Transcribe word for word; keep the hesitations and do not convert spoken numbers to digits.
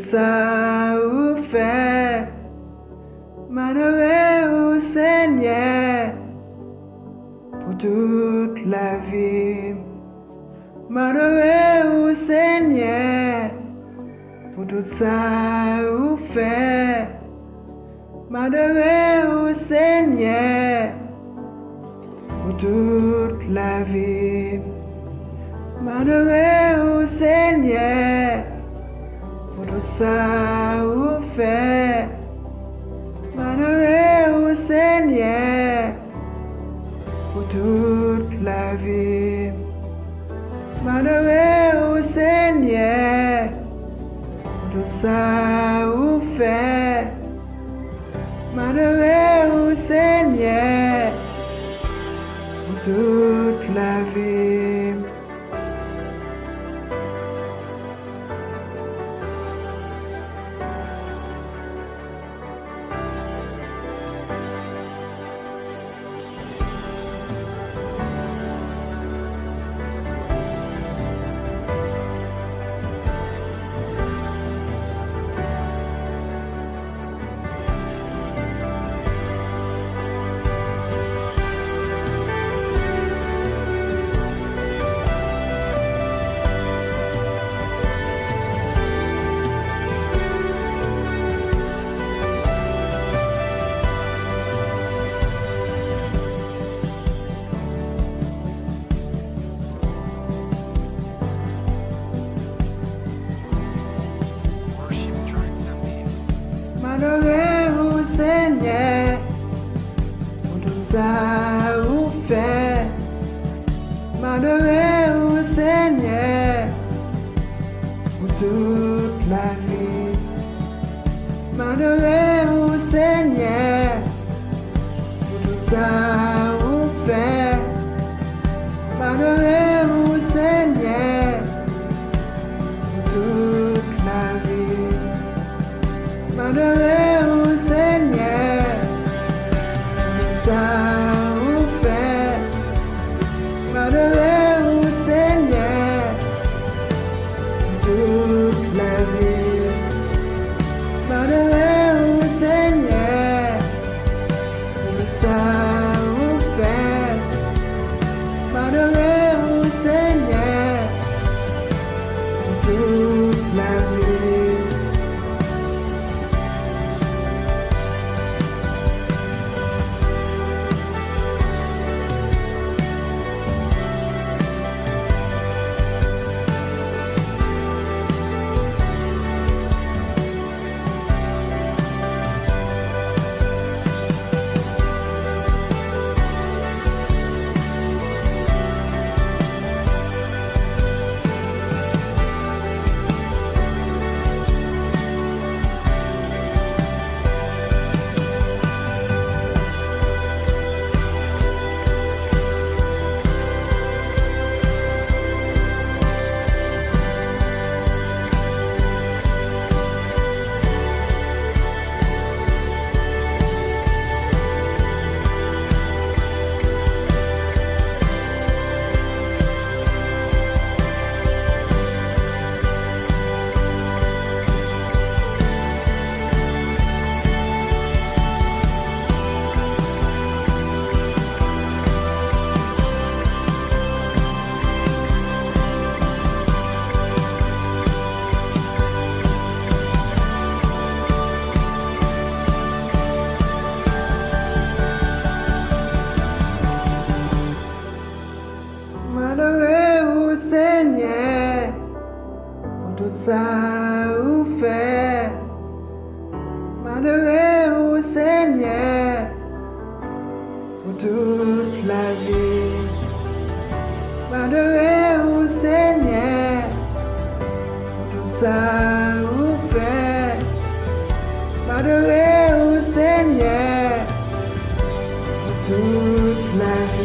Sa ou fè, m adore ou, Senyè, pou tout lavi m. M adore ou, Senyè, pou tout sa ou fè. M adore ou, Senyè, pou tout lavi m. M adore ou, Senyè, pou tout sa ou fè. M adore ou, Senyè, pou tout lavi m. M adore ou, Senyè, pou tout sa ou fè. M adore ou, Senyè, pou tout lavi m. M adore ou, Senyè, pou tout sa ou fè. M adore ou, Senyè, pou tout lavi. M adore ou, Senyè, pou tout sa ou fè. M adore ou, Senyè, pou tout lavi. M adore ou, Senyè, pou sa ou fè. M adore ou, Senyè, pou tout lavi m. M adore ou, Senyè, pou sa ou fè. M adore ou, Senyè, pou tout lavi m. M adore ou, Senyè, pou tout sa ou fè. M adore ou, Senyè, pou tout lavi. M adore ou, Senyè, pou tout sa ou fè. M adore ou, Senyè, pou tout lavi.